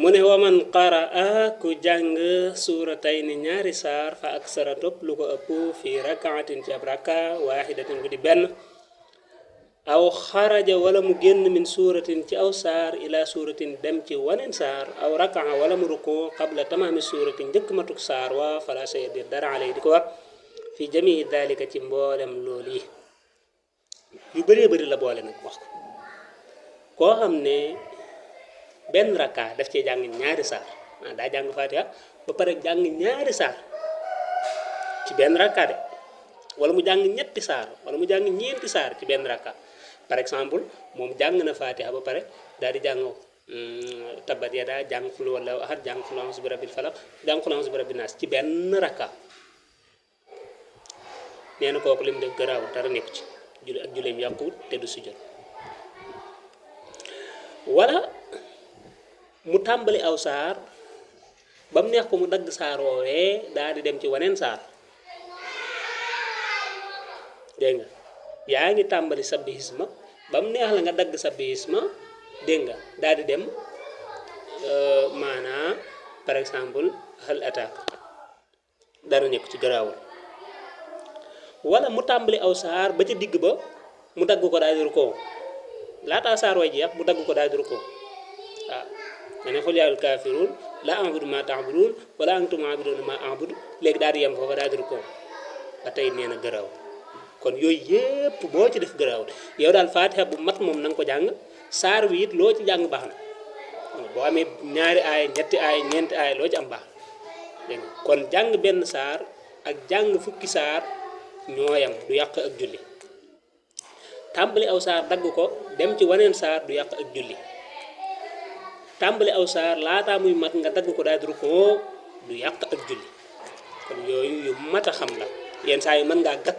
mu ne waman qaraa ku jàng suuratayni ñaari saar fa aksara topp lu ko ëpp fi rakaatin ci ab raka waaxidatin bu di benn aw xaraja wala mu génn min suuratin ci aw saar ila suuratin dem ci waneen saar aw rakaa wala mu rukoo qabla tamaami suuratin njëkk matuk saar wa fala shay'a dir dara alay di ko war fi jamii dalika ci mboolem loolu yi yu bëree bëri la boole nag wax ko koo xam ne benn rakka daf cee jàng ñaari saar daa jàng Fatiha ba pare jàng ñaari saar ci benn rakka de wala mu jàng ñetti saar wala mu jàng ñeenti saar ci benn rakka par exemple moom jàng na Fatiha ba pare daal di jàng tabbat yadaa jàng qul huwallahu ahad jàng qul a'uuzu bi rabbil falaq jàng qul a'uuzu bi rabbin naas ci benn rakka nee na kooku lim def garaawul dara nekku ci julli ak julleem yàquwut te du sujjóot wala mu tàmbali aw saar ba mu neex ko mu dagg saar woowee daal di dem ci waneen saar dégg nga yaa ngi tàmbali sabbihisma ba mu neex la nga dagg sabbihisma dégg nga daal di dem maanaa par exemple hal ataaka dara nekk ci garaawul wala mu tàmbali aw saar ba ca digg ba mu dagg ko daal di rukkoo laataa saar way jeex mu dagg ko daal di rukkoo waaw nga ne xul yaa ayyuhal kaafiruun laa a'budu maa ta'buduun wala antum aabiduuna maa a'budu léegi daal di yem foofa daal di rukkoo ba tey nee na garaaw kon yooyu yépp boo ci def garaawul yow daal Fatiha bu mat moom na nga ko jàng saar wi it loo ci jàng baax na boo amee ñaari aay ñetti aay ñeenti aay loo ci am baax dégg nga kon jàng benn saar ak jàng fukki saar ñooyam du yàq ak julli tàmbali aw saar dagg ko dem ci waneen saar du yàq ak julli tàmbali aw saar laataa muy mat nga dagg ko daal di rukkoo du yàq ak julli kon yooyu yu mat a xam la yenn saa yi mën ngaa gàtt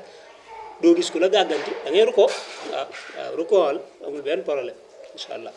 doo gis ku la gàgganti da ngay rukkoo waaw rukkool amul benn problème incha allah